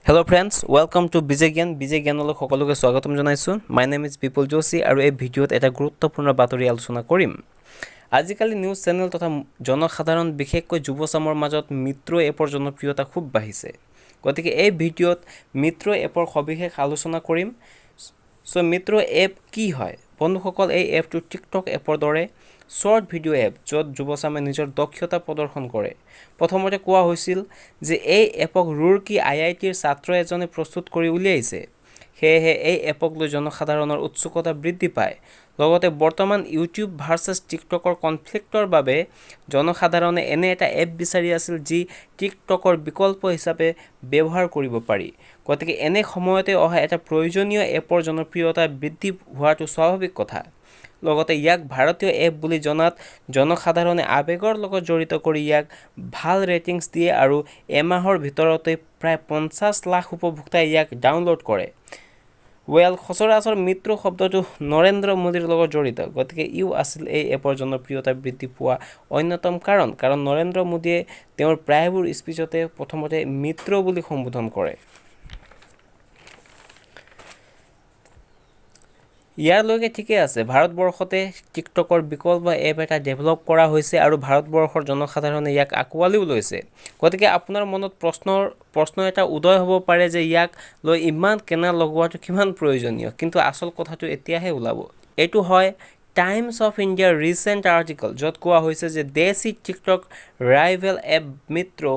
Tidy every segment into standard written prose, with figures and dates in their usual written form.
Hello friends, welcome to বিজে জ্ঞান। বিজে জ্ঞানলৈ সকলোকে স্বাগতম জনাইছোঁ। My name is Bipul Joshi আৰু এই ভিডিঅ'ত এটা গুৰুত্বপূৰ্ণ বাতৰি আলোচনা কৰিম। আজিকালি নিউজ চেনেল তথা জনসাধাৰণ, বিশেষকৈ যুৱচামৰ মাজত মিত্ৰ এপৰ জনপ্ৰিয়তা খুব বাঢ়িছে। গতিকে এই ভিডিঅ'ত মিত্ৰ এপৰ সবিশেষ আলোচনা কৰিম। চ' মিত্ৰ এপ কি হয়? বন্ধুসকল, এই এপটো টিকটক এপৰ দৰে শ্বৰ্ট ভিডিঅ' এপ, য'ত যুৱচামে নিজৰ দক্ষতা প্ৰদৰ্শন কৰে। প্ৰথমতে কোৱা হৈছিল যে এই এপক ৰুৰকি আইআইটিৰ ছাত্ৰ এজনে প্ৰস্তুত কৰি উলিয়াইছে। সেয়েহে এই এপক লৈ জনসাধাৰণৰ উৎসুকতা বৃদ্ধি পায়। লগতে বৰ্তমান ইউটিউব ভাৰ্চেছ টিকটকৰ কনফ্লিক্টৰ বাবে জনসাধাৰণে এনে এটা এপ বিচাৰি আছিল, যি টিকটকৰ বিকল্প হিচাপে ব্যৱহাৰ কৰিব পাৰি। গতিকে এনে সময়তে অহা এটা প্ৰয়োজনীয় এপৰ জনপ্ৰিয়তা বৃদ্ধি হোৱাটো স্বাভাৱিক কথা। লগতে ইয়াক ভাৰতীয় এপ বুলি জনাত জনসাধাৰণে আৱেগৰ লগত জড়িত কৰি ইয়াক ভাল ৰেটিংছ দিয়ে আৰু এমাহৰ ভিতৰতে প্ৰায় 50 লাখ উপভোক্তাই ইয়াক ডাউনলোড কৰে। ৱেল, সচৰাচৰ মিত্ৰ শব্দটো নৰেন্দ্ৰ মোদীৰ লগত জড়িত। গতিকে ইও আছিল এই এপৰ জনপ্ৰিয়তা বৃদ্ধি পোৱা অন্যতম কাৰণ। কাৰণ নৰেন্দ্ৰ মোদীয়ে তেওঁৰ প্ৰায়বোৰ স্পীচতে প্ৰথমতে মিত্ৰ বুলি সম্বোধন কৰে। ইয়াৰলৈকে ঠিকে আছে। ভাৰতবৰ্ষতে টিকটকৰ বিকল্প এপ এটা ডেভেলপ কৰা হৈছে আৰু ভাৰতবৰ্ষৰ জনসাধাৰণে ইয়াক আঁকোৱালিও লৈছে। গতিকে আপোনাৰ মনত প্ৰশ্ন এটা উদয় হ'ব পাৰে যে ইয়াক লৈ ইমান কেনা লগোৱাটো কিমান প্ৰয়োজনীয়? কিন্তু আচল কথাটো এতিয়াহে ওলাব। এইটো হয় টাইমছ অফ ইণ্ডিয়াৰ ৰিচেণ্ট আৰ্টিকল, য'ত কোৱা হৈছে যে "Desi TikTok rival app Mitro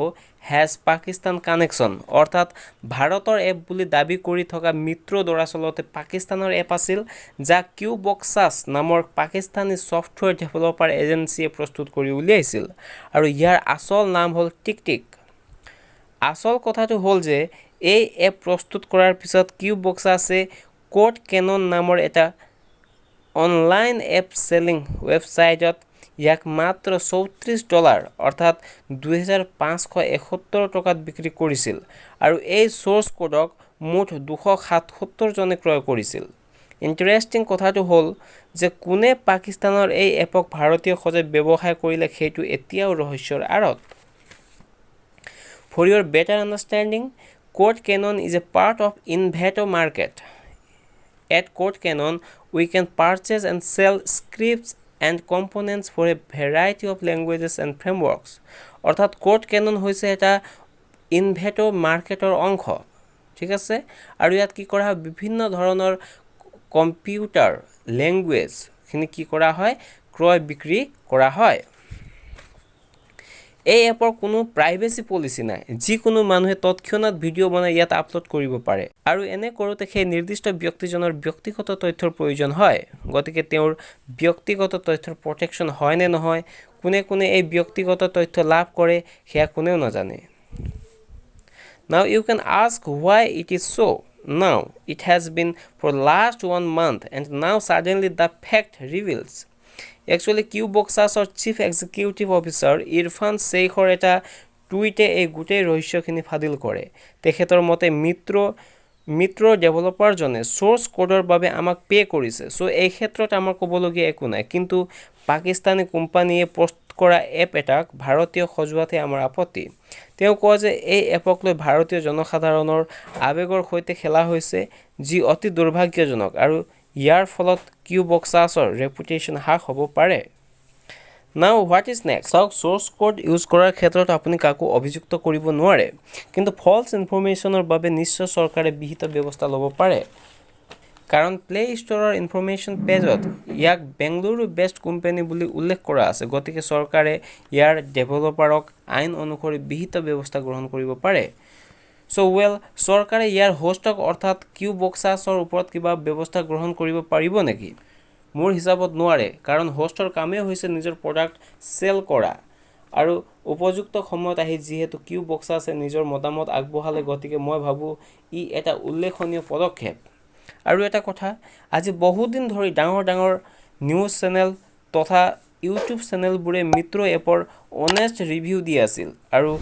has Pakistan connection"। অৰ্থাৎ ভাৰতৰ এপ বুলি দাবী কৰি থকা মিত্ৰ দৰাচলতে পাকিস্তানৰ এপ আছিল, যাক কিউবক্সাছ নামৰ পাকিস্তানী ছফ্টৱেৰ ডেভেলপাৰ এজেঞ্চিয়ে প্ৰস্তুত কৰি উলিয়াইছিল আৰু ইয়াৰ আচল নাম হ'ল টিক টিক। আচল কথাটো হ'ল যে এই এপ প্ৰস্তুত কৰাৰ পিছত কিউবক্সাছে কোড কেনন নামৰ এটা অনলাইন এপ চেলিং ৱেবছাইটত ইয়াক মাত্ৰ 34 ডলাৰ, অৰ্থাৎ 2571 টকাত বিক্ৰী কৰিছিল আৰু এই ছ'ৰ্চ কোডক মুঠ 277জনে ক্ৰয় কৰিছিল। ইণ্টাৰেষ্টিং কথাটো হ'ল যে কোনে পাকিস্তানৰ এই এপক ভাৰতীয় সজাই ব্যৱসায় কৰিলে, সেইটো এতিয়াও ৰহস্যৰ আঁৰত। For your better understanding, Code Cannon is a part of Envato Market. At Code Cannon, we can purchase and sell scripts and components for a variety of languages and frameworks. অৰ্থাৎ কোড কেনন হৈছে এটা ইনভেটো মাৰ্কেটৰ অংশ, ঠিক আছে? আৰু ইয়াত কি কৰা হয়? বিভিন্ন ধৰণৰ কম্পিউটাৰ লেংগুৱেজখিনি কি কৰা হয়? ক্ৰয় বিক্ৰী কৰা হয়। এই এপৰ কোনো প্ৰাইভেচি পলিচি নাই। যিকোনো মানুহে তৎক্ষণাত ভিডিঅ' বনাই ইয়াত আপলোড কৰিব পাৰে আৰু এনে কৰোঁতে সেই নিৰ্দিষ্ট ব্যক্তিজনৰ ব্যক্তিগত তথ্যৰ প্ৰয়োজন হয়। গতিকে তেওঁৰ ব্যক্তিগত তথ্যৰ প্ৰটেকশ্যন হয় নে নহয়, কোনে কোনে এই ব্যক্তিগত তথ্য লাভ কৰে, সেয়া কোনেও নাজানে। Now you can ask why it is so. Now it has been for last one month and now suddenly the fact reveals. Actually, কিউবক্সাছৰ chief executive officer Irfan শ্বেইখৰ এটা টুইটে এই গোটেই ৰহস্যখিনি ফাদিল কৰে। তেখেতৰ মতে মিত্ৰৰ ডেভেলপাৰজনে ছ'ৰ্চ কোডৰ বাবে আমাক পে' কৰিছে। চ' এই ক্ষেত্ৰত আমাৰ ক'বলগীয়া একো নাই। কিন্তু পাকিস্তানী কোম্পানীয়ে প্ৰস্তুত কৰা এপ এটাক ভাৰতীয় সজোৱাতহে আমাৰ আপত্তি। তেওঁ কয় যে এই এপক লৈ ভাৰতীয় জনসাধাৰণৰ আৱেগৰ সৈতে খেলা হৈছে, যি অতি দুৰ্ভাগ্যজনক আৰু ইয়াৰ ফলত কিউবক্সাছৰ ৰেপুটেশ্যন হ্ৰাস হ'ব পাৰে। Now what is next? চাওক, ছ'ৰ্চ কোড ইউজ কৰাৰ ক্ষেত্ৰত আপুনি কাকো অভিযুক্ত কৰিব নোৱাৰে। কিন্তু ফল্ছ ইনফৰ্মেশ্যনৰ বাবে নিশ্চয় চৰকাৰে বিহিত ব্যৱস্থা ল'ব পাৰে। কাৰণ প্লে ষ্ট'ৰৰ ইনফৰ্মেশ্যন পেজত ইয়াক বেংগালুৰু বেছড কোম্পানী বুলি উল্লেখ কৰা আছে। গতিকে চৰকাৰে ইয়াৰ ডেভেলপাৰক আইন অনুসৰি বিহিত ব্যৱস্থা গ্ৰহণ কৰিব পাৰে। চ' ৱেল, চৰকাৰে ইয়াৰ হোষ্টক, অৰ্থাৎ কিউবক্সাছৰ ওপৰত কিবা ব্যৱস্থা গ্ৰহণ কৰিব পাৰিব নেকি? মোৰ হিচাপত নোৱাৰে। কাৰণ হোষ্টৰ কামেই হৈছে নিজৰ প্ৰডাক্ট চেল কৰা আৰু উপযুক্ত সময়ত আহি যিহেতু কিউবক্সাছে নিজৰ মতামত আগবঢ়ালে, গতিকে মই ভাবোঁ ই এটা উল্লেখনীয় পদক্ষেপ। আৰু এটা কথা, আজি বহুদিন ধৰি ডাঙৰ ডাঙৰ নিউজ চেনেল তথা ইউটিউব চেনেলবোৰে মিত্ৰ এপৰ অনেষ্ট ৰিভিউ দি আছিল আৰু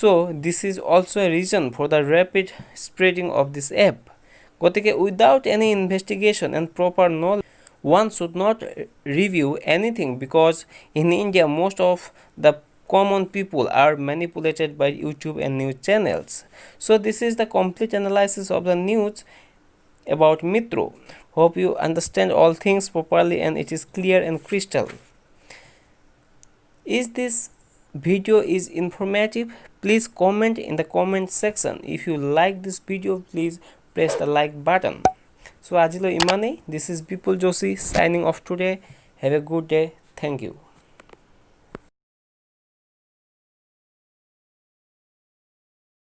so this is also a reason for the rapid spreading of this app. গতিকে without any investigation and proper knowledge, one should not review anything, because in India most of the Common people are manipulated by YouTube and news channels. So this is the complete analysis of the news about Mitro. Hope you understand all things properly and it is clear and crystal. Is this video is informative? Please comment in the comment section. If you like this video, please press the like button. So আজিলৈ ইমানেই। This is Bipul Joshi signing off today. Have a good day. Thank you.